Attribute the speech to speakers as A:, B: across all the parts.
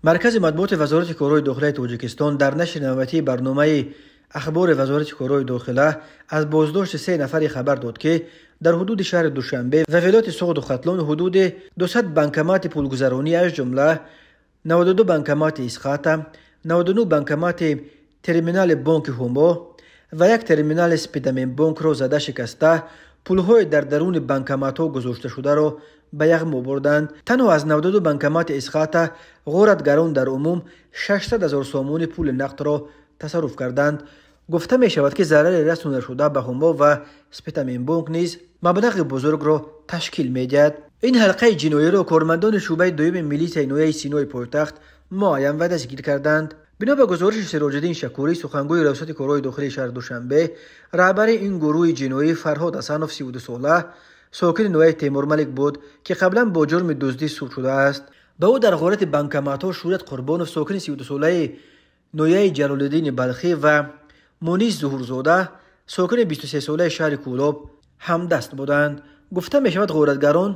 A: Маркази матбуоти Вазорати корҳои дохилаи Тоҷикистон дар нашри навбатии барномаи ахбори Вазорати корҳои дохила аз боздошти се нафаре хабар дод, ки дар ҳудуди шаҳри Душанбе ва вилояти Суғду Хатлон ҳудуди 200 банкомати пулгузаронӣ, аз ҷумла 92 банкомати Исхата, 99 банкомати терминали бонки Ҳумо ва як терминали Спитаменбонкро зада шикаста, пулҳои дар даруни банкоматҳо гузошташударо ба яғмо бурданд. Танҳо аз 92 банкомати Исхата ғоратгарон дар умум 600 000 сомони пули нақдро тасарруф карданд. Гуфта мешавад, ки зарари расондашуда ба Ҳумо ва Спитаменбонк низ маблағи бузургро ташкил медиҳад. Ин ҳалқаи ҷиноиро кормандони шӯъбаи дуюми милитсияи ноҳияи Синои пойтахт муайян ва дастгир карданд. Бино ба гузориши Сироҷиддин Шакурӣ, сухангӯи Раёсати корҳои дохилии шаҳри Душанбе, раҳбари ин гурӯҳи ҷиноӣ Фарҳод Ҳасанов, 32сола, сокини ноҳияи Темурмалик буд, ки қаблан бо ҷурми дуздӣ суд шудааст. Ба ӯ дар ғорати банкоматҳо Шӯҳрат Қурбонов, сокини 32солаи ноҳияи Ҷалолиддини Балхӣ, ва Мунис Зуҳурзода, сокини 23солаи шаҳри Кӯлоб, ҳамдаст буданд. Гуфта мешавад, ғоратгарон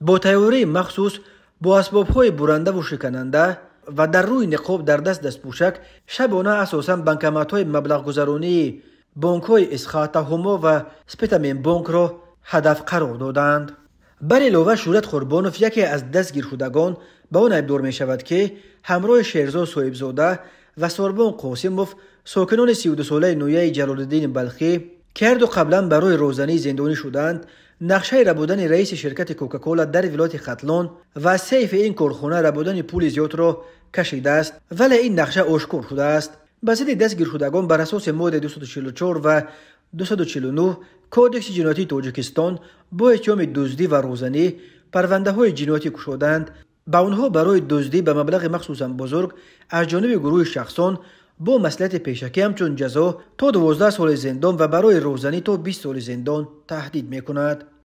A: бо тайёрии махсус, бо асбобҳои бурандаву шикананда ва дар рӯи ниқоб, дар даст дастпӯшак, шабона асосан банкоматҳои маблағгузаронии бонкҳои Исхата, Ҳумо ва Спитаменбонкро ҳадаф қарор доданд. Бар илова, Шӯҳрат Қурбонов, яке аз дастгиршудагон, ба он айбдор мешавад, ки ҳамроҳи Шерзод Соҳибзода ва Сорбон Қосимов, сокинони 32солаи ноҳияи Ҷалолиддини Балхӣ, ки ҳарду қаблан барои розанӣ зиндонӣ шуданд, нақшаи рабудани раиси ширкати Кока-Кола дар вилояти Хатлон ва сейфи ин корхона рабудани пули зиёдро кашидааст, вале ин нақша ошкор шудааст. Ба зидди дастгиршудагон бар асоси моддаи 244 ва 249 Кодекси ҷиноятии Тоҷикистон бо иттиҳоми дуздӣ ва розанӣ парвандаҳои ҷиноятӣ кушоданд. Ба онҳо барои дуздӣ ба маблағи махсусан бузург аз ҷониби гурӯҳи шахсон бо маслиҳати пешакӣ ҳамчун ҷазо то 12 соли зиндон ва барои розанӣ то 20 соли зиндон таҳдид мекунад.